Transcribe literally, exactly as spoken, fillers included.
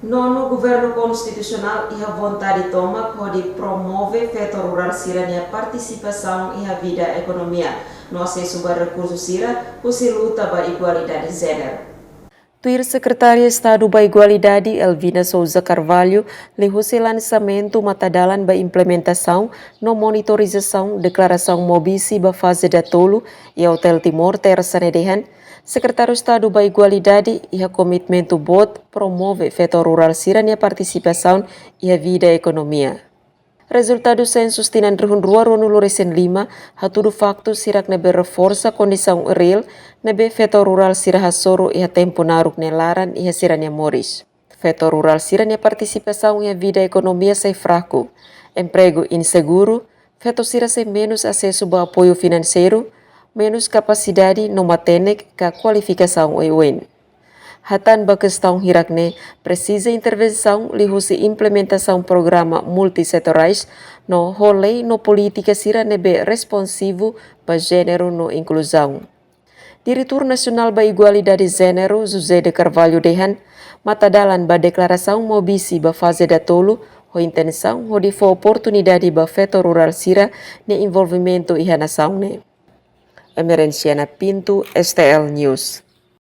Nonu, Governu Konstitusionál iha vontade tomak hodi promove feto rurál sira-nia partisipasaun iha vida ekonomia no asesu ba rekursu sira husi luta ba igualdade jéneru. Tuir Sekretária Estadu ba Igualdade, Elvina Sousa Carvalho, liuhusi lansamentu matadalan ba implementasaun no monitorizasaun Deklarasaun Mobisi ba faze datolu iha Hotel Timor, Tersa ne'e dehan, Sekretáriu Estadu ba Igualdade iha komitmentu boot promove feto rurál sira-nia partisipasaun iha vida ekonomia. Rezultadu sensus tinan rihun rua ruanulu resin lima hatudu faktu sira ne'ebé reforsa kondisaun reál ne'ebé feto rurál sira hasoru iha tempu naruk nia laran iha sira-nia moris. Feto rurál sira-nia partisipasaun iha vida ekonomia sai fraku, empregu inseguru, feto sira sei menus asesu ba apoiu finanseiru, menus kapasidade no matenek ka kualifikasaun oioin. Hatán ba kestaun hirak-ne'e presiza intervensaun liuhusi implementasaun programa multisetorais no ho lei no polítika sira ne'ebé responsivu ba jéneru no inkluzaun. Diretór Nasionál ba Igualdade Jéneru, José de Carvalho dehan, matadalan ba Deklarasaun Mobisi ba faze datolu ho intensaun hodi fó oportunidade ba feto rurál sira-nia envolvimentu iha nasaun ne'e. Emerenciana Pinto, S T L News.